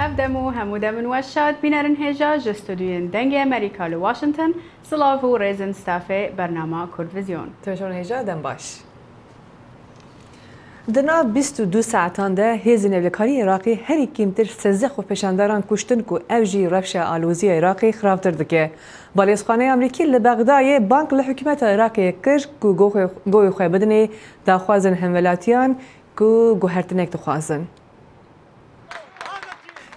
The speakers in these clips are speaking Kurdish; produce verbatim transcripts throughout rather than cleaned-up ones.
Ev dem û hemû demin weş şad bînerin hêja ji stûdyoyên Dengê Amerîka li Washington. Silav û rêzên stafê bernama Kurdvizyon. Têşon hêja dem baş. Di nav bîst û du saetan de hêzên ewlekarî Iraqê herî kêmtir sêzdeh xwepêşandaran kuştin ku ev jî rewşa aloziya Iraqê xirabtir dike. Balêzxaneya Amerîkî li Bexdayê bang li hikûmeta Iraqê kir ku goxê-, goyê xwe bidinê daxwazên hemwelatiyan ku guhertinek dixwazin.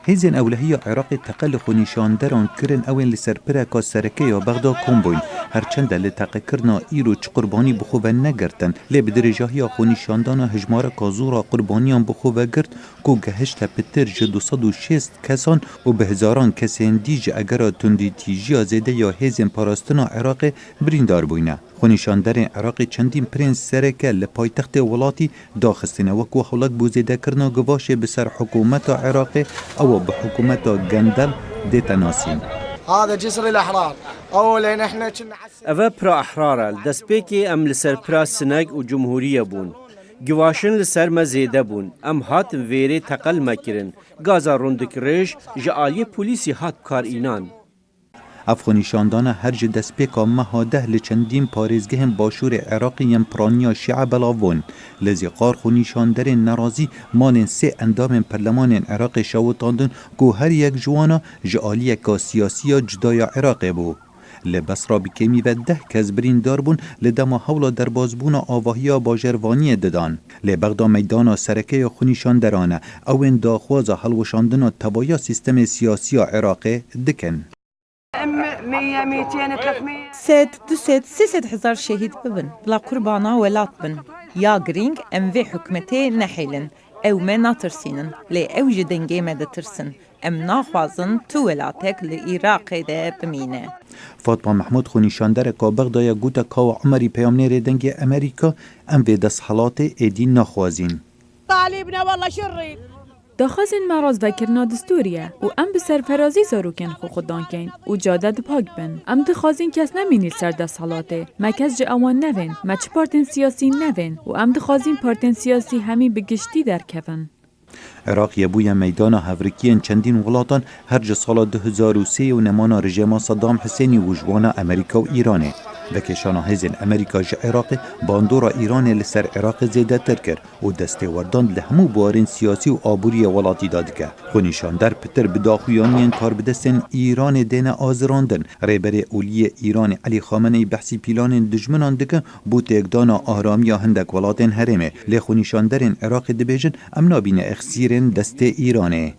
Hêzên ewlehiya Iraqê teqe li xwenîşanderan kirin, ew ên li ser pireka sereke ya Bexda kom bûyn. Her çend e li teqekirina îro çi qurbanî bi xwe ve negirtin, lê bi dirêjahiya xwenîşandana hijmareka zor a qurbaniyan bi xwe ve girt ku gehişte pitir ji du sed û şêst kesan û bi hezaran kesên dî ji egera tundîtîjiya zêde ya hêzên parastina Iraqê birîndar bûyne. Xwenîşanderên Iraqê çendîn pirên sereke li paytextê welatî daxistine, wek ku hewlek bo zêdekirina givaşê bi ser hikûmeta Iraqê, ew bi hikûmeta gendel dête nasîn. هذا جسر الأحرار. أول نحن كنا على السيف. Ev e pira ehrar e. Li destpêkê em li ser pira sinek û cumhûriye bûn. Givaşin li ser me zêde bûn. Em hatin vêrê teqe li me kirin. Gaza rûndik rêj ji aliyê polîsî hat bi kar înan. Ev xwenîşandana her ji destpêka meha deh li çendîn parêzgehên başûrê Iraqê yên piraniya Şîe belav bûn. Li Zîqar xwenîşanderên nerazî malên sê endamên perlemanên Iraqê şewitandin ku her yek ji wana ji aliyeka siyasî ya cuda ya Iraqê bû. Li Besra bi kêmî ve deh kes birîndar bûn li dema hewla derbazbûna avahiya bajarvaniyê didan. Lê Bexda meydana sereke ya xwenîşanderan e. Ew ên daxwaza hilweşandina tevaya sîstemê siyasî ya Iraqê dikin. مية، ميتين، ثلاثمية. Sed, du sed, sê sed hezar şehîd bibin, bila qurbana welat bin. Ya girîng, em vê hikûmetê nehêlin. Ew me natirsînin, lê ew ji dengê me ditirsin. Em naxwazin tu welatek li Iraqê de bimîne. Fatma Mehmûd xwenîşandereka Bexdayê gote Kawa Umerî peyamnêrê Dengê Amerîka, em vê desthilatê êdî naxwazîn. طالبنا والله شرير. Daxwazên me razvekirina distûrî ye û em bi serferazî zarokên xwe xudan keyn û cade dipak bin. Em dixwazîn kes nemînî ser desthilatê. Me kes ji ewan nevên, me çi partên siyasî nevên û em dixwazîn partên siyasî hemî bi giştî derkevin. Iraq yê bûye meydana hevrikiyên çendîn welatan her ji sala du hezar û sê û nemana rejîma Saddam Hisênî û ji wana Amerîka û Îranê. Vekêşana hêzên Amerîka ji Iraqê bandora Îranê li ser Iraqê zêdetir kir û destêwerdan li hemû buwarên siyasî û aboriyê welatî de dike. Xwenîşander pitir bi daxuyaniyên karbidestên Îranê dêne azirandin. Rêberê Olî yê Îranê Elî Xameneî behsî pîlanên dijminan dikin bo têkdana aramiya hindek welatên herêmê. Lê xwenîşanderên Iraqê dibêjin, em nabîne exsîrên destê Îranê.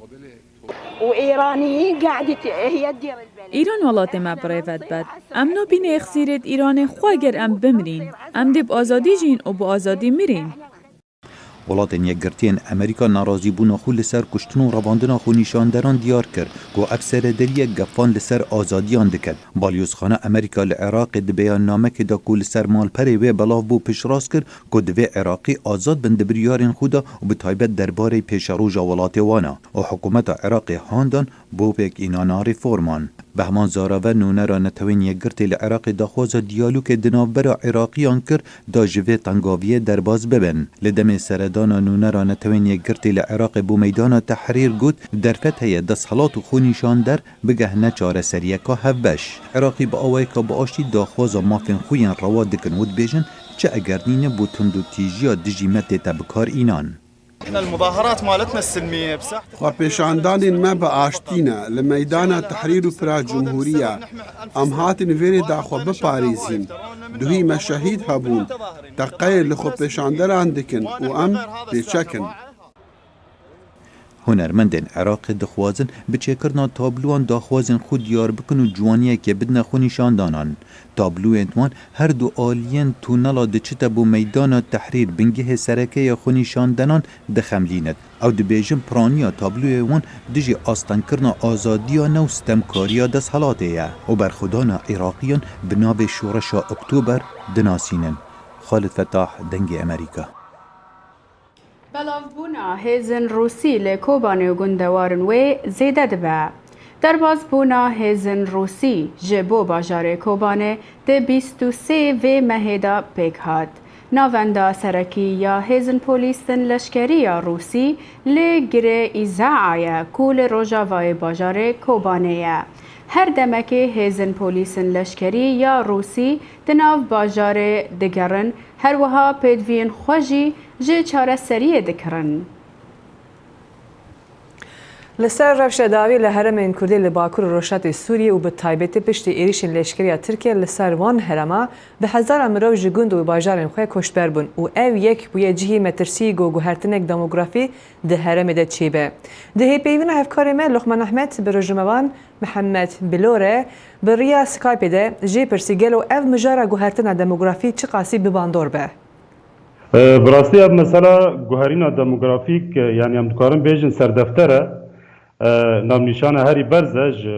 وإيرانيين قاعدة هي تدير البلد. Îran welatê me bi rê ve dibet. Em nabîne exsîrêd Îranê xwe ger em bimirîn. Em dê bi azadî jîn û bi azadî mirîn. Welatên Yekgirtiyên Amerîka nerazîbûna xwe li ser kuştin û revandina xwenîşanderan diyar kir, ku ev serederiyek gefan li ser azadiyan dikin. Balyozxana Amerîka li Iraqê di beyannamekê de ku li ser malperê wê belav bû piştrast kir, ku divê Iraqî azad bin di biryarên xwe de û bi taybet derbarê pêşeroja welatê wan e û hikûmeta Iraqê handan bo pêkînana reforman. Behman Zarave, nûnera Netewên Yekgirtê li Iraqê daxwaza diyalogê di navbera Iraqiyan kir da ji vê tengaviyê derbas bibin. Li demê seredana nûnera Netewên Yekgirtê li Iraqê bo Meydana Tehrîr got, derfet heye desthilat û xwenîşander bigehne çareseriyeka hevbeş. Iraqî bi awayeka bi aştî daxwaza mafên xwe yên rewa dikin û dibêjin, çi eger nîne bo tundûtîjiya dijî me tête bikar înan. احنا المظاهرات مالتنا السلمية بساحة. Xwepêşandanên me bi aştî ne. Li meydana Tehrîr û Pira Cumhûriye em hatin vêrê da xwe biparêzîn. Duhî me şehîd hebûn. Teqeyê li xwepêşanderan dikin û em pêçek in. Hunermendên Iraqê dixwazin bi çêkirina tablowan daxwazên xwe diyar bikin û ciwaniyekê bidine xwenîşandanan. Tabloyên wan her du aliyên tunela diçite bo Meydana Tehrîr, bingehê sereke ya xwenîşandenan, dixemlînit. Ew dibêjin piraniya tabloyê wan dijî astengkirina azadiyan e û stemkariya desthilatê ye û berxwedana Iraqiyan bi navê Şoreşa Oktober dinasînin. Xalid Fetah, Dengê Amerîka. Belavbûna hêzên Rûsî li Kobanê û gundewarin wê zêde dibe. Derbazbûna hêzên Rûsî ji bo bajarê Kobanê di bîst û sê vê mehê de pêk hat. Navenda serekî ya hêzên polîsên leşkerî ya Rûsî li girê Îzaa ye ku li rojavayê bajarê Kobanê ye. Her demekê hêzên polîsên leşkerî ya Rûsî di nav bajarê digerin, her wiha pêdiviyên xwe jî ji çareseriyê dikirin. Li ser rewşa dawî li herêmên Kurdî li Bakur û Rojhilatê Sûriyê û bi taybetî piştî êrîşên leşkerî ya Tirkiye li ser wan herêma bi hezaran mirov ji gund û bajarên xwe koçber bûn û ew yek bûye cihî metirsî ku guhertinek demografî di herêmê de çêbe. Di hêvîpeyvîna hevkarê me Luqman Ehmed bi rojnamevan Mihemed Bilo re bi riya Skypeê de jê pirsî gelo ev mijara guhertina demografî çiqasî bi bandor be? Bi rastî ev mesela guherîna demografîk, yanî em dikarin bêjin serdefter e, navnîşana herî berz e ji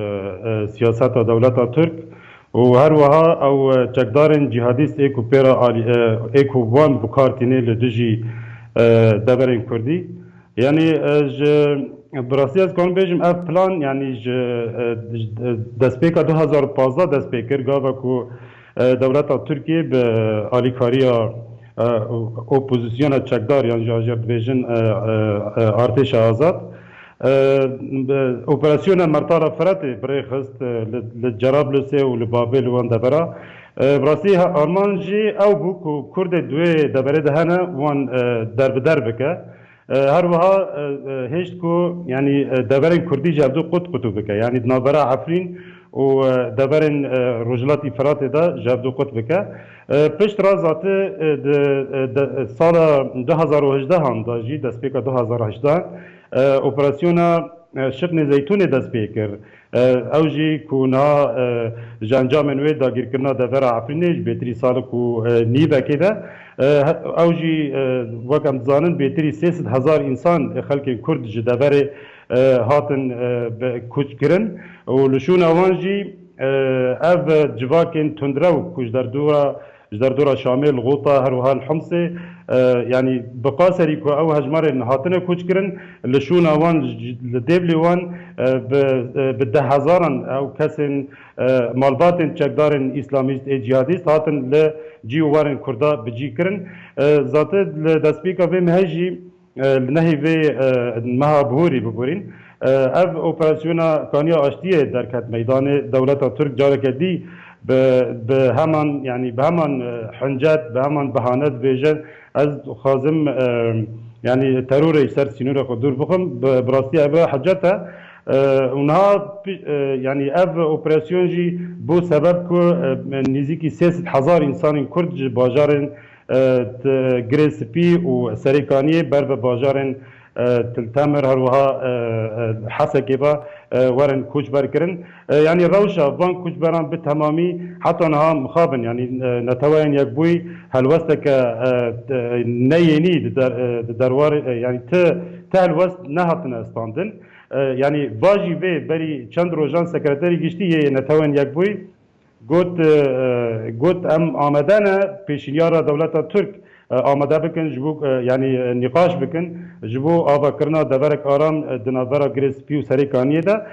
siyaseta dewleta Tirk û her wiha ew çekdarên cîhadîst ê ku pê re alî, ê ku wan bi kar tînê li dijî deverên Kurdî. Yanî ji bi rastî ez karim bêjim ev plan yanî ji destpêka du hazar û pazdeh dest pê kir, gava ku dewleta Tirkiyê bi alîkariya opozisyona çekdar yan jî ajer dibêjin artêşa azad operasyona Mertara Firatê bi rê xist li Cerablusê û li Babê li wan devera. Bi rastî armanc jî ew bû ku Kurdê di wê deverê de hene wan derbider bike. Her wiha hêşt ku yanî deverên Kurdî ji hevdu qut qutû bike. Yanî di navbera Efrîn û deverên Rojhilatî Firatê de ji hevdu qut bike. Pişt re zate di sala du hazar û hejdehan de jî destpêka du hazar û hejdehan operasyona Şiqnê Zeytûnê dest pê kir. Ew jî ku niha ji encamên wê dagîrkirina devera Efrînê ji bêtirî salik û nîvekê de, ew jî wek em dizanin bêtirî sê sed hezar însan xelkên Kurd ji deverê hatin koç kirin û li şûna wan jî ev civakên tundrew ku ji derdora ji derdora Şamê, li Xûta, her wiha li Humsê, yanî bi qaserî ku ew hejmarên hatine koçkirin, li şûna wan, li dêvlê wan bi deh hezaran ew kesên malbatên çekdarên îslamîst ê cîhadîst hatin li cî û warên Kurda bi cî kirin. Zate li destpêka vê mehê jî Li nehê vê meha bihorî biborîn, ev operasyona Kaniya Aştiyê derket meydanê. Dewleta Tirk careke dî bi bi heman, yanî bi heman huncet, bi heman behane dibêje, ez dixwazim yanî terorê ji ser sînorê xwe dûr bixim. Bi bi rastî ev hecet e. Û niha yanî ev operasyon jî bû sebeb ku nêzîkî sê sed hezar însanên Kurd ji bajarên Girê Spî û Serêkaniyê ber bi bajarên Til Temir, her wiha Hesekê ve werin koçber kirin. Yanî rewşa van koçberan bi temamî heta niha mixabin. Yanî Neteweyên Yekbûyî helwesteke neyênî di der, di derwarê, yanî ti, ti helwest nehatine standin. Yanî va jî vê berî çend rojan Sekreterê Giştî yê Neteweyên Yekbûyî Got, got, Em amade ne pêşinyara dewleta Tirk amade bikin, ji bo, yanî nîqaş bikin, ji bo avakirina deverek aram di navbera Girê Spî û Serê Kaniyê de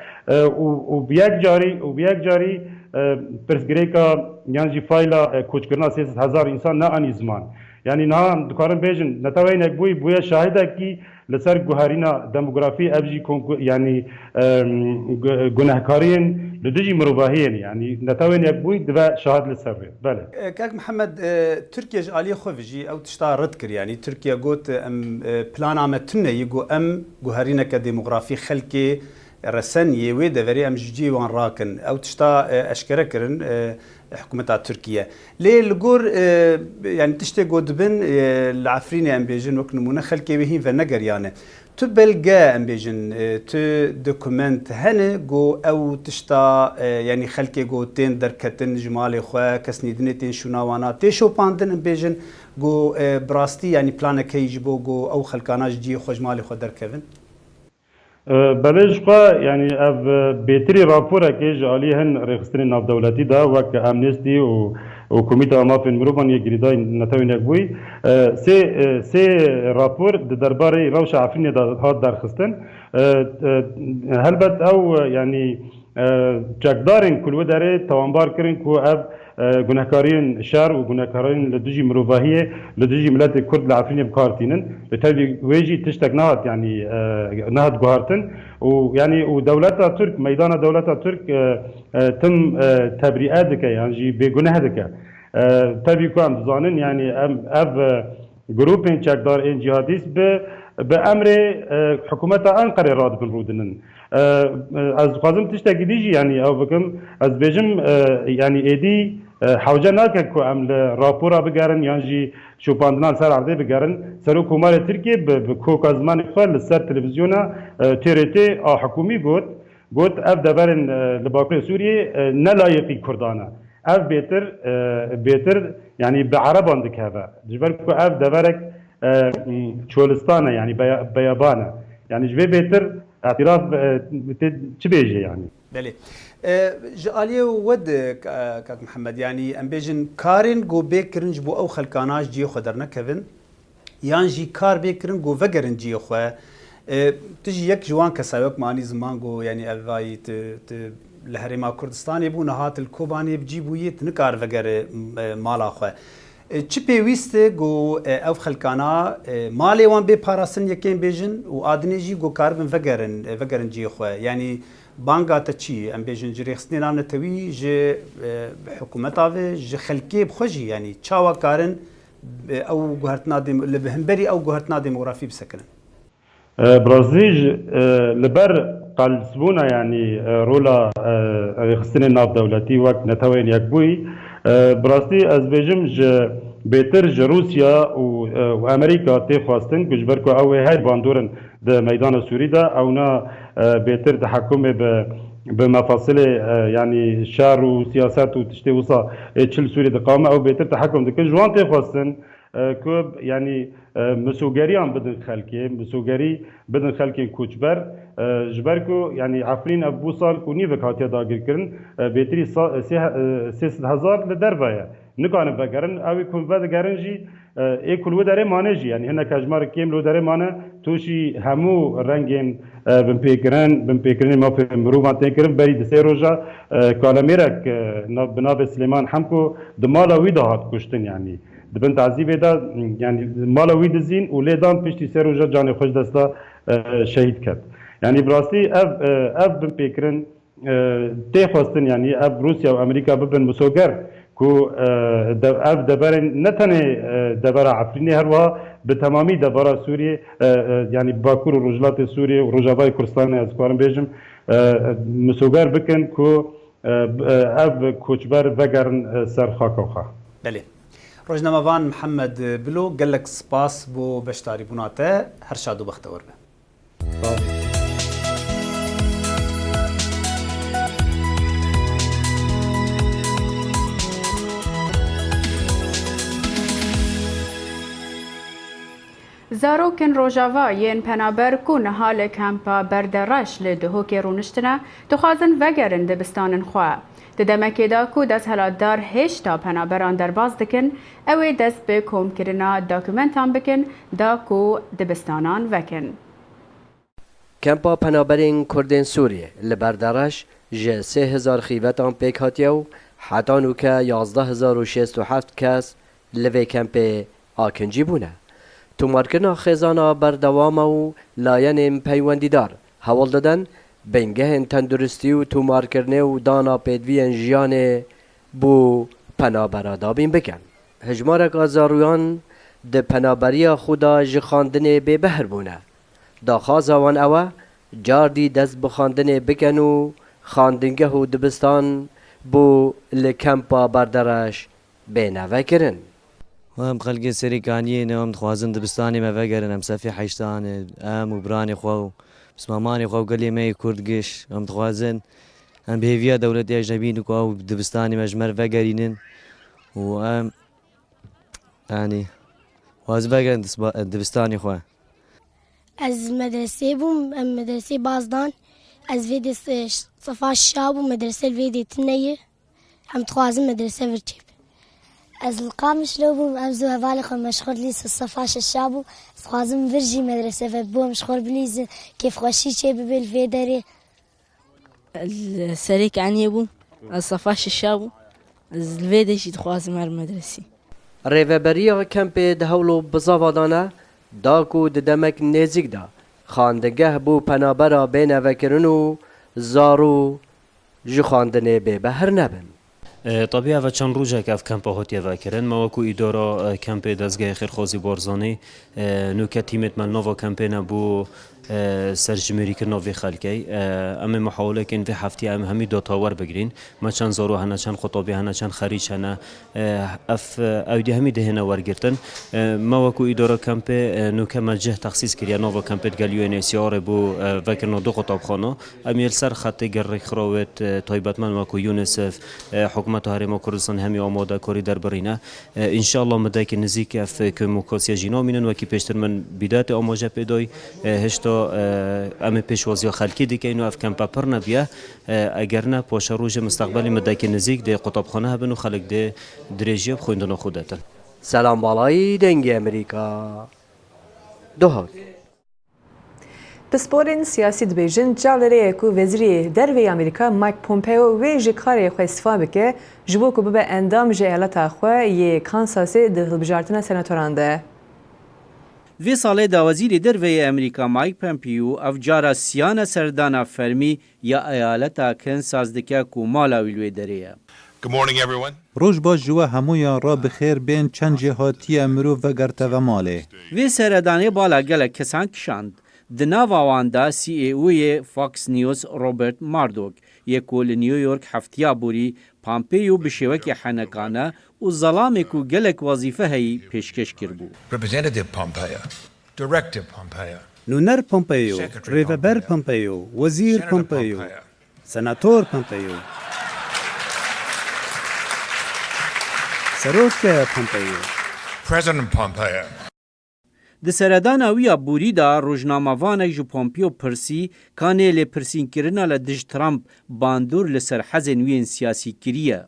û û bi yek carî û bi yek carî pirsgirêka yan jî fayla koçkirina sê sed hezar însan neanî ziman. Yanî niha em dikarin bêjin, Neteweyên Yekbûyî bûye şahidekî Li ser guherîna demografî ev jî yanî gunehkariyên li dijî mirovahiyê ne. Yanî Netewên Yekbûyî dibe şahid li ser vê. Belê. Kak Mihemed, Tirkiye ji aliyê xwe ve jî ew tişta red kir. Yanî Tirkiye got, Em plana me tune ye ku em guherîneke demografî xelkê resen yê wê deverê em ji cihê wan rakin. Ew tişta eşkere kirin. Hikûmeta Tirkiye. Lê li gor, e, yanî tiştê ku dibin, e, li Efrînê em bêjin wek nimûne xelkê wê hîn venegeriyane. Tu belge em bêjin, e, tu dokument hene ku ew tişta, e, yanî xelkê ku tên derketin ji malê xwe, kesnîdinê tên şûna wana, tê şopandin em bêjin ku, e, bi rastî yanî planek heyî ji bo ku ew xelkana ji cihê xwe ji malê xwe derkevin? Belê ji xwe, yanî ev bêtirî raporekê ji aliyê hin rêxistinên navdewletî de wek Amnesty û û Komîteya Mafên Mirovan yê Girêdayî Netewên Yekbûyî, sê sê rapor di derbarê rewşa Efrînê de hat derxistin. Helbet ew, yanî E, çekdarên ku li wê derê tawanbar kirin ku ev, e, gunehkariyên şer û gunehkariyên li dijî mirovahiyê, li dijî miletê Kurd li Efrînê bi kar tînin. Li tevî wê jî tiştek nehat, yanî, e, nehat guhartin û, yanî, û dewleta Tirk, meydana dewleta Tirk, e, e, tim, e, tebrîe dike yan jî bêguneh dike. E, tevî ku em dizanin, yanî em, ev, e, grûpên çekdar ên cîhadîst bi, bi emrê, e, hikûmeta Enqerê radibin rûdinin. E, e, ez dixwazim tiştekî dî jî, yanî ew bikim, ez dibêjim, e, yanî êdî, e, hewce nake ku em li rapora bigerin yan jî şopandina li ser erdê bigerin. Serokkomarê Tirkiyê bi, bi koka zimanê xwe li ser televîzyona, e, T R T a hikûmî got, got, ev deverên, e, li Bakurê Sûriyê, e, ne layîqî Kurdan e. Ev bêtir, e, bêtir, yanî bi Ereban dikeve. Ji ber ku ev deverek, e, çolistan e, yanî beya-, beyaban e. Yanî ji vê bêtir îtiraf, e, tê çi bêje yanî? Belê. E, ji aliyê we de, ka-, Kak Mihemed, yanî em bêjin karên ku bê kirin ji bo ew xelkana ji cihê xwe dernekevin, yan jî kar bê kirin ku vegerin cihê xwe. E, tu jî yek ji wan kesa wek manî ziman ku, yanî, ev vayî tu, tu li Herêma Kurdistanê bû, niha tu li Kobanê bi cî bûyî, tu nikar vegere, e, mala xwe. E, çi pêwîst e ku, e, ev xelkana, e, malê wan bê parastin, yekên bêjin, û a dinê jî ku karibin vegerin, e, vegerin cihê xwe? Yanî banga te çi? Em bêjin ji rêxistinê navnetewî, ji, e, hikûmeta ve, ji xelkê bi xwe jî, yanî çawa karin, e, ew guhertina dem-, li hemberî ew guhertina demografî bisekinin? E, bi rastî ji, e, li ber qelsbûna, yanî, e, rola, e, rêxistinên navdewletî wek Neteweyên Yekbûyî, e, bi rastî ez bêjim ji bêtir ji Rûsya û, e, û Amerîka tê xwestin ku ji ber ku ew ê her bandor in di meydana Sûrî de, ewna, e, bêtir tehekumê bi, bi mefasilê, e, yanî şer û siyaset û tiştê wisa ê çi li Sûrî diqame, ew bêtir tehekum dikin. Ji wan tê xwestin, e, ku, yanî, e, misogeriyan bidin xelkê, misogerî bidin xelkên koçber, e, ji ber ku, yanî, Efrîn ev bû sal ku nîvek hatiye dagirkirin, e, bêtirî sa-, sê, e, sê sed hezar li derve ye. Nikarin vegerin, ew ê ku vedigerin jî, e, ê ku li wê derê mane jî, yanî, hinek hejmarek kêm li wê derê mane, tûşî hemû rengên, e, binpêkirin, binpêkirinên mafê mirovan tên kirin, berî di sê roja, e, kalemêrek, e, nav-, bi navê Silêman Hemko di mala wî de hat kuştin, yanî. Di bin tazîbê de, yanî mala wî dizîn û lê dan, piştî sê roja canê xwe ji dest da, e, şehîd ket. Yanî bi rastî ev, e, ev binpêkirin, e, tê xwestin, yanî ev Rûsya û Amerîka bibin misoger ku, e, de-, ev deverên ne tenê, e, devera Efrînê, her wiha bi temamî devera Sûriyê, e, e, yanî Bakur û Rojhilatê Sûriyê û Rojavayê Kurdistanê, ez dikarim bêjim, e, e, misoger bikin ku, e, b-, e, ev koçber vegerin, e, ser xaka xwe. Belê. Rojnamevan Mihemed Bilo, gelek spas bo beşdarîbûna te. Her şad û bextewar be. Zarokên Rojava yên penaber ku niha li kempa Berdereş li Duhokê rûniştine, dixwazin vegerin dibistanên xwe. Di demekê de ku desthilatdar hêşta penaberan derbas dikin, ew ê dest bi komkirina dokumentan bikin da ku dibistanan vekin. Kempa penaberên Kurdên Sûriyê li Berdereş ji sê hezar xîvetan pêk hatiye û heta nûke yazdeh hezar û şêst û heft kes li vê kempê akincî bûne. Tomarkirina xêzana berdewam e û layenên peywendîdar hewl didin bingehên tenduristî û tomarkirinê û dana pêdiviyên jiyanê bo penabera dabîn bikin. Hejmareka zarûyan di penaberiya xwe de ji xwendinê bêbehr bûne. Daxwaza wan ew e, cardî dest bi xwendinê bikin û xwendingeh û dibistan bo li kempa Berdereş bêne vekirin. Em xelkê Serê Kaniyê ne, em dixwazin dibistanê me vegerin, em sefê heştan e, em û biranê xwe û pismamanê xwe û gelê me yê Kurd giş, em dixwazin, em bi hêviya dewletê ecnebî ne ku ew dibistanê me ji me re vegerînin û em, yanî, dixwazin vegerin disba-, dibistanê xwe. Ez medresê bûm, em medresê baz dan. Ez vê dê se-, sefa şa bûm, medrese li vê dê tune ye. Em dixwazin medrese vir çêbe. Ez li Qamişlo bûm, em zû hevalê xwe meşxul lîz sefa şeşa bû. Ez dixwazim vir jî medrese ve bû, em ji xwe bilîzin, kêfxweşî çê bibe li vê derê. Li Serêkaniyê bûm, ez sefa şeşa bûm, ez li vê de jî dixwazim herim medresî. Rêveberiya kempê di hewl û bizava de ne, da ku di demek nêzîk de xwendegeh bo penabera bêne vekirin û zarû ji xwendinê bêbehr nebin. E, tabii ev çend rojek ev kempa hatiye vekirin. Me wekû îdara, e, kempê Dezgehê Xêrxwazî Barzanî, e, nûke tîmêt me li nava kempê ne bo, e, serjimêrîkirina vê xelkê. E, em ê muhawilekên vê heftiyê em hemî data werbigirîn. Me çend zaro hene, çend qutabî hene, çend xerîc hene. E, ev, e, ew dî hemî dihêne wergirtin. E, me wekû îdara kempê, e, nûke me cih texsîs kiriye nava kempê digel U N H C R ê bo, e, vekirina du qutabxana. Em ê li ser xetê gel rêkxirawêt, e, taybetmend wekû UNICEF, e, Hikûmeta Herêma Kurdistan hemî amadekarî derbirîne. E, înşallah midekî nizîk ev komûkasiya jî namînin. Wekî pêştir min bîdetê amaje pê dayî, e, hişta, e, em ê pêşwaziya xelkî dikeyn û ev kempe pir nebiye. E, eger ne, paşerojê mistexbelî midekî nizîk dê qutabxane hebin û xelk dê dirêjiya bi xwendina xwe detin. Selam Balayî, Dengê Amerîka, Duhok. Pisporên siyasî dibêjin, çaverê ye ku Wezîrê Derve yê Amerîka Mike Pompeo wê ji karê xwe îstifa bike, ji bo ku bibe endam ji eyaleta xwe yê Kansasê di hilbijartina senatoran de. Vê salê de Wezîrê Derve yê Amerîka Mike Pompeo ev cara siyana serdana fermî ya eyaleta Kansas dike ku mala wî li wê derê ye. Good morning, everyone. Roj baş ji we hemûyan re bi xêr bên, çend jêhatiyê mirov vegerte ve malê. Vê seredanê bala gelek kesan kişand. Di nava wan de C E O yê Fox News Robert Murdoch yê ku li New York heftiya borî Pompeo bi şêwekê henekane û zelamê ku gelek wezîfe heyî pêşkêş kiribû. Representative Pompeo, Director Pompeo, Nûner Pompeo, Secretary Rêveber Pompeo, Pompeo, Wezîr Senator Pompeo, Pompeo, Senator Pompeo, Serok Pompeo. President Pompeo. Di seredana wî ya borî de rojnamevanek ji Pompeo pirsî, ka nê lêpirsînkirina li dij Trump bandor li ser hezên wî yên siyasî kiriye.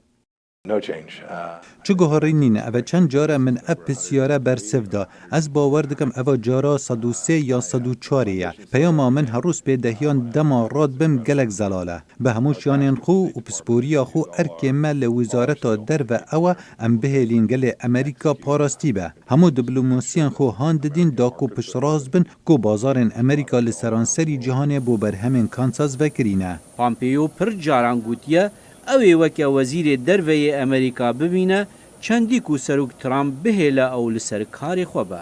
No change. Uh, Çi guherîn nîne, eve çend care min ev pisyare bersiv da. Ez bawer dikim eva cara sed û sê ya sed û çarê ye. Peyama min her roj pê dehiyan dema radibim gelek zelal e. Bi hemû şiyanên xwe û pisporiya xwe erkê me li Wizareta Derve ew e, em bihêlîn gelê Amerîka parastî be. Hemû diplomasiyên xwe han didîn da ku piştrast bin ku bazarên Amerîka li seranserî cîhanê bo berhemên Kansas vekirîne. Pompeo pir caran gotiye, ew ê weke Wezîrê Derve yê Amerîka bimîne, çendî ku Serok Trump bihêle ew li ser karê xwe be.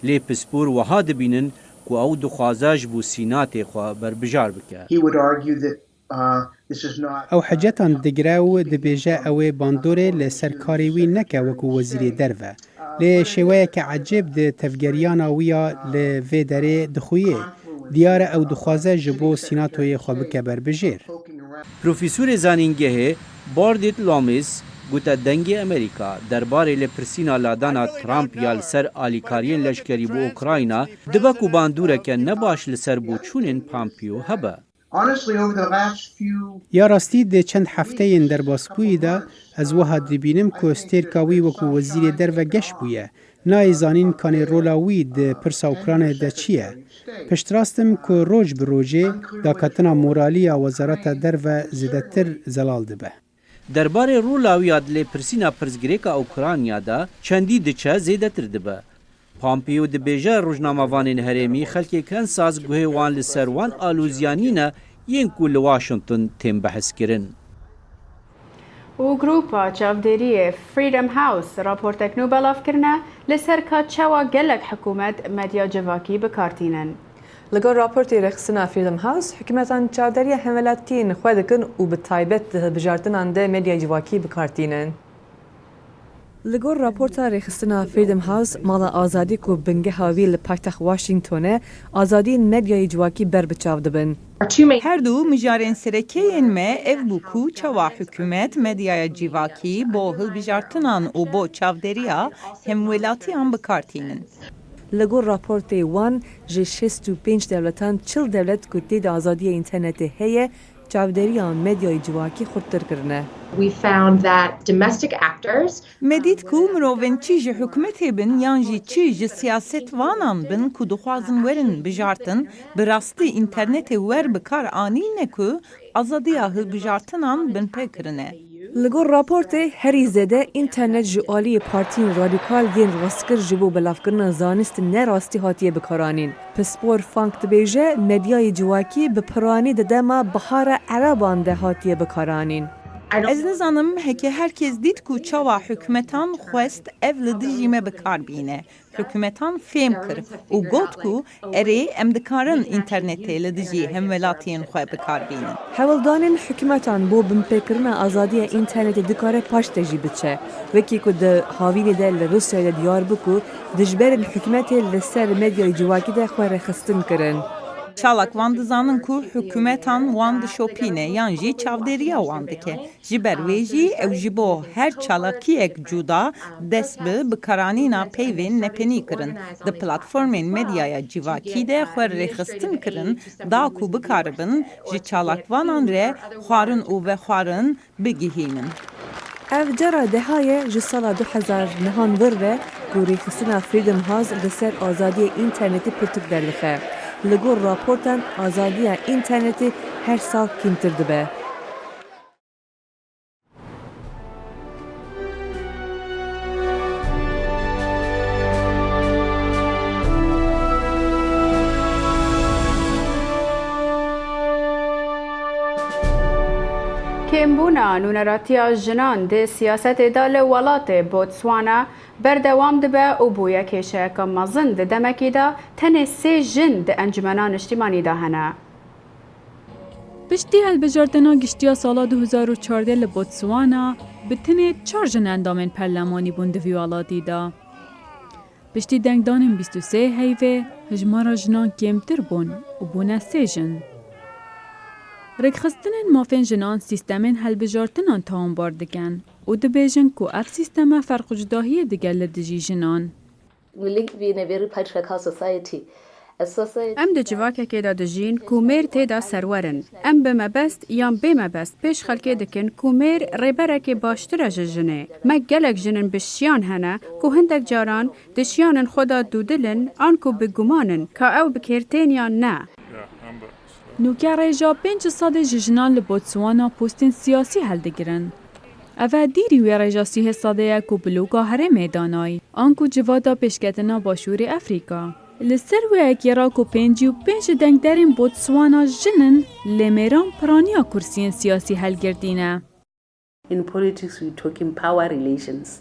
Lê pispor wiha dibînin ku ew dixwaze ji bo Sînatê xwe berbijar bike. He would argue that, uh, this is not, Ew hecetan digire û dibêje ew ê bandorê li ser karê wî neke wekû Wezîrê Derve. Lê şêweyeke ecêb di tevgeriyana wî ya li vê derê dixuye. Diyar e ew dixwaze ji bo Sînatoyê xwe bike berbijêr. Profesorê zanîngehê Bardit Lamis gote Dengê Amerîka derbarê lêpirsîna ladana Trump ya li ser alîkariyên leşkerî bo Ukrayna dibe ku bandoreke nebaş li ser boçûnên Pompeo hebe. Honestly, over the last few Ya rastî di çend hefteyên derbasbûyî de ez wiha dibînim ku stêrka wî wekû wezîrê derve geş bûye. Nayê zanîn kanê rola wî di pirsa Ukraynayê de çi ye. Piştrast im ku roj bi rojê daketina moralî ya Wezareta Derve zêdetir zelal dibe. Derbarê rola wî ya di lêpirsîna pirsgirêka Ukrayna de çendî diçe zêdetir dibe. Pompeo dibêje rojnamevanên herêmî xelkê Kansas guhê wan li ser wan aloziyane nîne yên ku li Washington tên behs kirin. Û grupa çavdêriyê Freedom House raportek nû belav kirine li ser ka çawa gelek hikûmet medya civakî bi kar tînin. Li gor raportê rêxistina Freedom House, hikûmetan çavdêriya hemwelatiyên xwe dikin û bi taybet di hilbijartinan de medyayê civakî bi kar tînin. Li gor raporta rêxistina Freedom House, Mala Azadî ku bingeha wî li paytext Washington e, azadiyên medyayê civakî ber bi çav dibin. Her du mijarên serekeyên me ev bû ku çawa hikûmet medyaya civakî bo hilbijartinan û bo çavdêriya hemwelatiyan bi kar tînin. Li gor raportê wan, ji şêst û pênc dewletan çil dewlet ku tê de azadiya înternetê heye, Çavdêriya medyayê civakî xurttir kirine. We found that domestic actors Me dît ku mirovên çi ji hikûmetê bin yan jî çi ji siyasetvanan bin ku dixwazin werin bijartin, bi rastî înternetê wer bi kar anîne ku azadiya hilbijartinan binpê kirine. Li gor raportê, herî zêde înternet ji aliyê partiyên radîkal yên rostkir ji bo belavkirina zanist ne rastî hatiye bikaranîn. Pispor Funk dibêje, medyayê civakî bi piranî di dema Bihara Ereban de hatiye bikaranîn. Ez nizanim heke her kes dît ku çawa hikûmetan xwest ev li dijî me bi kar bîne. Hikûmetan fêm kir û got ku erê, em dikarin înternetê li dijî hemwelatiyên xwe bi kar bînin. Hewldanên hikûmetan bo binpêkirina azadiya înternetê dikare paş de jî biçe. Wekî ku di havînê de li Rûsyayê de diyar bû ku dijberên hikûmetê li ser medyayê civakî de xwe rêxistin kirin. Çalak wan dizanin ku hikûmetan wan dişopîne yan jî çavdêriya wan dike. Ji ber wê jî ew ji bo her çalakiyek cuda dest bi bikaranîna peyvên nepenî kirin. Di platformên medyaya civakî de xwe rêxistin kirin da ku bikaribin ji çalakvanan re xwarin û vexwarin bigihînin. Ev cara deha ye ji sala du hezar nehan vir ve ku rêxistina Freedom House li ser azadiyê înternetê pirtûk derdixe. Li gor raportan azadiya înternetê her sal kîmtir dibe. Kêmbûna nûneratiya jinan di siyasetê de li welatê Botswana berdewam dibe û bûye kêşeyeke mezin di demekî de tenê sê jin di Encûmena Niştîmanî de hene. Piştî hilbijartina giştî ya sala du hezar û çardeh li Botswana, bi tenê çar jin endamên perlemanî bûn di vî welatî de. Piştî dengdanên bîst û sê heyvê, hijmara jinan kêmtir bûn û bûne sê jin. Rêkxistinên mafên jinan sîstemên hilbijartinan tawanbar dikin û dibêjin ku ev sîsteme ferq û cudahiyê dike li dijî jinan. We live in a very patriarchal society. A society Em di civakekê de dijîn ku mêr tê de serwer in. Em bi mebest yan bê mebest pêş xelkê dikin ku mêr rêberekê baştir e ji jinê. Me gelek jin in bi şiyan hene ku hindek caran di şiyanên xwe de dûdil in an ku bi guman in ka ew bi kêr tên yan ne. Nûke rêja pênc sedê ji jinan li Botswana postên siyasî hildigirin. Ev e dîrî wê rêja sîhê sedê ye ku bloka herêmê danayî, anku civata pêşketina Başûrê Efrîka. Li ser wê yekê re ku pêncî û pênc ji dengderên Botswana jin in, lê mêran piraniya kursiyên siyasî helgirtî ne. In politics, we talk in power relations.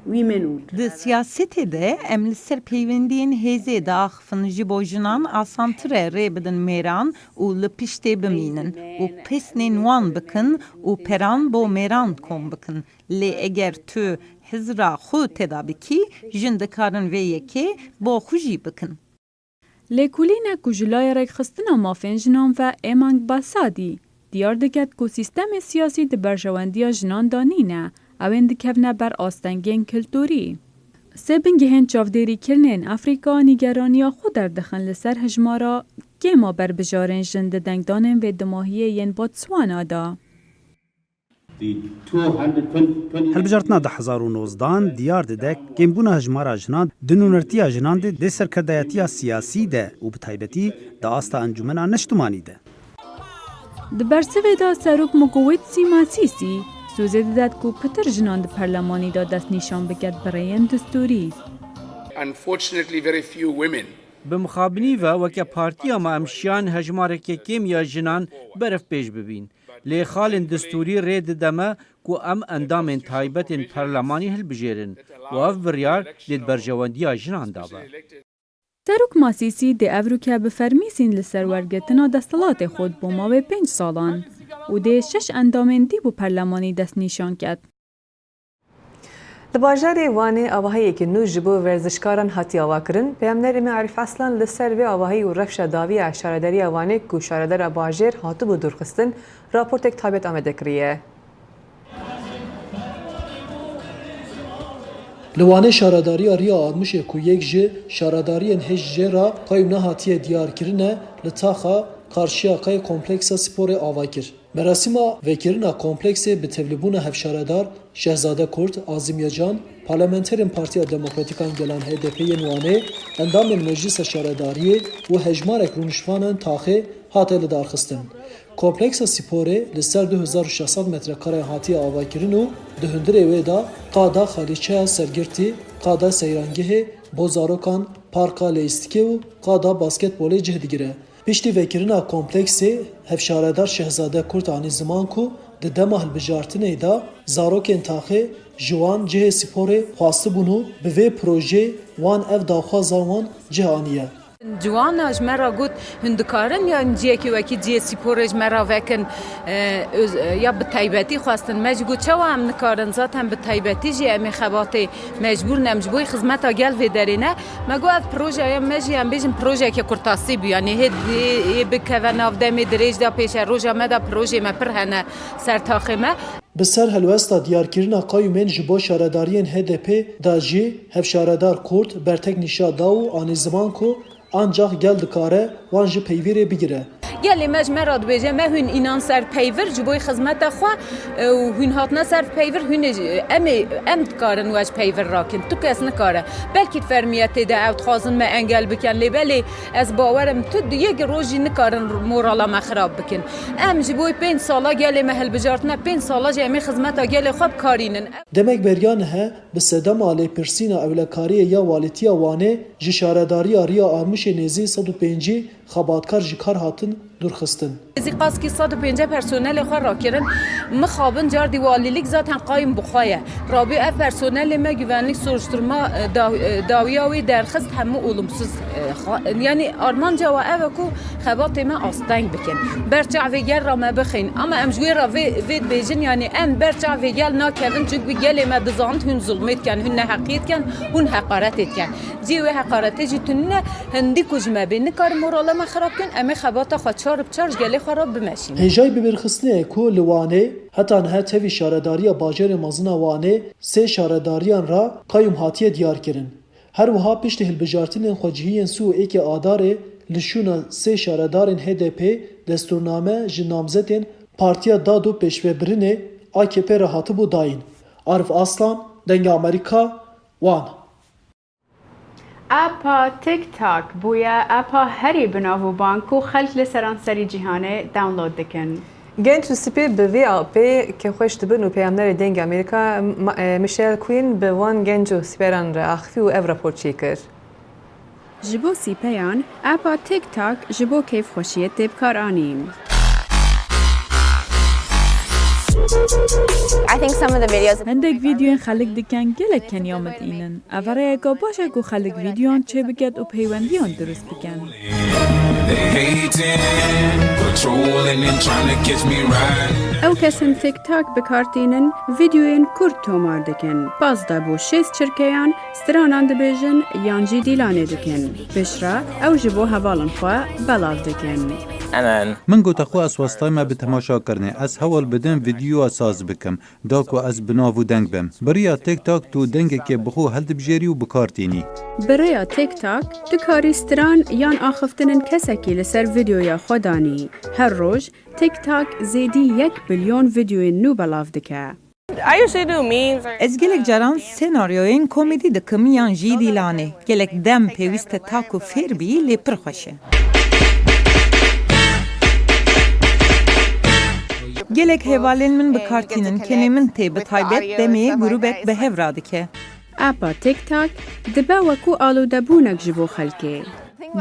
Women would Di siyasetê de em li ser peywendiyên hêzê diaxifin, ji bo jinan asantir e rê bidin mêran û li piştê bimînin û pesnên wan bikin û peran bo mêran kom bikin. Lê eger tu hizra xwe tê de bikî, jin dikarin vê yekê bo xwe jî bikin. Lêkolînek ku ji layê Rêkxistina Mafên Jinan ve Emang Basadî diyar diket ku sîstemê siyasî di berjewendiya jinan de nîne, ew ên dikevne ber astengên kiltûrî. Sê bingehên çavdêrîkirinên Efrîka nîgeraniya xwe derdixin li ser hijmara kêma berbijarên jin di dengdanên vê dumahiyê yên Botswana de. Hilbijartina du hezar û nozdehan diyar dide kêmbûna hijmara jinan di nûnertiya jinan de, dê serkirdayetiya siyasî de û bi taybetî di asta Encûmena Niştimanî de. Di bersivê de Serok Mokowetsi Masisi sûzê didet ku pitir jinan di perlemanî de destnîşan biket bi rêyên distûrî. Unfortunately, very few women Bi mixabinî ve weke partiya me em şiyan hejmareke kêm ya jinan berevpêş bibîn. Lê xalên distûrî rê dide me ku em endamên taybetên perlemanî hilbijêrin û ev biryar dê di berjewendiya jinan de be. Serok Masîsî dê evrûke bi fermî sîn li ser wergirtina desthilatê xwe bo mawê pênc salan û dê şeş endamên dî bo perlemanî destnîşan ket. Li bajarê Wanê avahiyeke nû ji bo werzişkaran hatiye avakirin. Peyamnerê me Arîf Aslan li ser vê avahî û rewşa dawî ya şaredariya Wanê ku şaredara bajêr hatibû dûrxistin, raportek taybet amade kiriye. Li Wanê şaredariya Riya Armûşê ku yek ji şaredariyên hêj jê re qey û nehatiye diyarkirine, li taxa karşiya qey kompleksa sporê ava kir. Merasîma vekirina kompleksê bi tevlîbûna hevşaredar Şehzade Kurt, Azim Yacan, parlamenterên Partiya Demokratîk a Gelan H D P yên Wanê, endamên Meclisa Şaredariyê û hejmarek rûniştvanên taxê hate lidarxistin. Kompleksa sporê li ser du hezar û şeş sed metrekare hatiye avakirin û di hundirê wê de qada xalîçeya sergirtî, qada seyrangehê bo zarokan, parka leyîstikê û qada basketbolê cih digire. Piştî vekirina kompleksê, hevşaredar Şehzade Kurt anî ziman ku di dema hilbijartinê de zarokên taxê ji wan cihê sporê xwastibûn û bi vê projeyê wan ev daxwaza wan cih aniye. Ciwana ji me re got, hûn dikarin ya ciyekî wekî ciyê sporê ji me re vekin, e, öz-, e, ya bi taybetî xwestin. Me jî got, çawa em nikarin? Zaten bi taybetî jî em ê xebatê mecbûr ne, em ji bo xizmeta gel vê derê ne. Me got, ev projeya me jî, em bêjin, projeyeke kurtasî bû. Yanî hê, hê, hê bikeve nav demê dirêj de pêşe roja me de projeyê me pir hene ser taxê me. Bi ser helwesta diyarkirina qayûmên ji bo şaredariyên H D P de jî hevşaredar Kurt bertek nîşa da û anî ziman ku ancax gel dikare wan ji peyvîrê bigire. Gelê me ji me re dibêje, me hûn înan ser peyvir ji bo xizmeta xwe, e, û hûn hatine ser peyvir, hûn ê ji, em ê, em dikarin we ji peyvir rakin. Tu kes nikare. Belkî di fermiyetê de ew dixwazin me engel bikin, lê belê ez bawer im tu di yek rojî nikarin morala me xirab bikin. Em ji bo pênc sala gelê me hilbijartine, pênc sala jî em ê xizmeta gelê xwe bikarînin. Demek beriya nihe bi sedema lêpirsîna ewlekariyê ya Walîtiya Wanê ji şaredariya Riya Armişê nêzî sed û pêncî xebatkar ji kar hatin dûrxistin. Nêzî qaskî sed û pêncî personelê xwe rakirin. Mixabin cardî walîlîk zaten qayîm bi xwe ye. Rabî ev personelê me güvenlik soruşturma, e, da-, e, dawiya wê derxist hemû olumsuz, e, xwe-, yanî armanca we ev e ku xebatê me asteng bikin. Ber çavê gel re me bixin. Ama em ji wê re vê, vê dibêjin, yanî em ber çavê gel nakevin, çunku gelê me dizanit hûn zulmê dikin, hûn neheqiyê dikin, hûn heqaretê dikin. Cihê wê heqaretê jî tune, hindî ku ji me bê, nikarin morala me xirab kin, em ê xebata xwe çar bi çar ji gelê xwe re bimeşînin. Hêjayî bibîrxistinê ye ku li Wanê heta niha tevî şaredariya bajarê mezin a Wanê sê şaredariyan re qayûm hatiye diyarkirin. Her wiha piştî hilbijartinên xwecihiyên sî û êkê Adarê li şûna sê şaredarên H D P destûrname ji namzetên Partiya Dad û Pêşvebirinê, A K P, re hatibû dayîn. Arif Aslan, Dengê Amerîka, Wan. Appa TikTok bûye appa herî bi nav û bang ku xelk li seranserî cîhanê download dikin. Genç û sipî bi vê apê kêfxweş dibin û peyamnerê Dengê Amerîka, Ma-, e, Michelle Queen bi wan genç û siperan re axifî û ev rapor çêkir. Ji bo sîpeyan, appa TikTok ji bo kêfxweşiyê tê bikaranîn. I think some of the videos Hindek vîdeoyên xelk dikin gelek keniya mitînin. Ev rêyeka baş e ku xelk vîdeoyan çêbiket û peywendiyan dirust bikin. They hating, patrolling and trying to catch me riding. Ew kesên TikTok bi kar tînin, vîdeoyên kurt tomar dikin. Pazdeh bo şêst çirkeyan stranan dibêjin yan jî dîlanê dikin. Piştre ew ji bo hevalên xwe belav dikin. Min gote xwe ez westayme bi temaşakirinê. Ez hewl bidim vîdeoya saz bikim. Da ku ez bi nav û deng bim. Bi rêya TikTok tu dengekê bi xwe hildibijêrî û bi kar tînî. Bi rêya TikTok tu karî stran yan axiftinên kesekî li ser vîdeoya xwe danî. Her roj TikTok zêdî yek bilyon vîdeoyên nû belav dike. I usually do memes or Ez gelek caran senaryoyên komedî dikim yan jî dîlanê. Gelek dem pêwîst e ta ku fêr bî, lê pir xweş e. Gelek hevalên min bi kar tînin, kenê min tê, bi taybet demê grûbek bi hev radike. Appa TikTok dibe wekû alûdebûnek ji bo xelkê.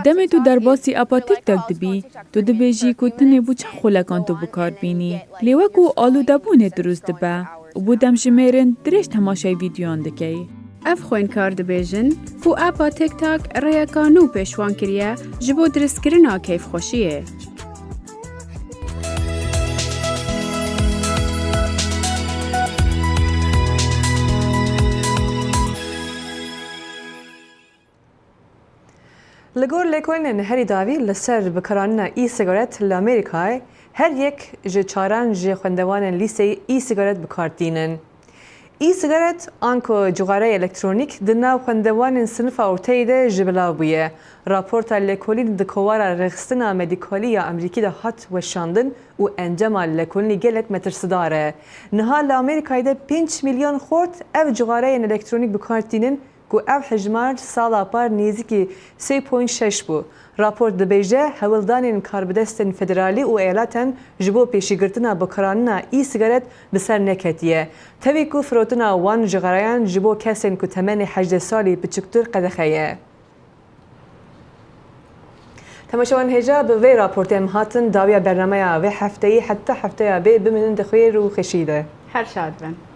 Demê tu derbasî appa TikTok dibî, tu dibêjî ku tenê bo çend xolekan tu bi kar bînî. Lê wekû alûdebûnê dirust dibe û bo demjimêrên dirêj temaşayê vîdeoyan dikey. Ev xwênkar dibêjin ku appa TikTok rêyeka nû pêşwan kiriye ji bo dirustkirina keyfxweşiyê. Li gor lêkolînên herî dawî li ser bikaranîna e-sigaret li Amerîkayê, her yek ji çaran ji xwendevanên lîseyê e-sigaret bi kar tînin. E-sigaret anku cixareyê elektronîk di nav xwendevanên sinifa orteyî de ji belav bûye. Raporta lêkolîn di kovara rêxistina medîkalî ya Amerîkî de hat weşandin û encama lêkolînê gelek metirsidar e. Niha li Amerîkayê de pênc milyon xort ev cixareyên elektronîk bi kar tînin ku ev hejmar sala par nêzîkî sê point şeş bû. Raport dibêje, hewldanên karbidestên federalî û eyaleten ji bo pêşîgirtina bikaranîna e-sigaret bi ser neketiye. Tevî ku firotina wan cixareyan ji bo kesên ku temenê hejdeh salî biçûktir qedexe ye. Temaşevan hêja, bi vê raportê em hatin dawiya bernameya vê hefteyî, heta hefteya bê bimînin di xêr û xweşî de. Her şad bin.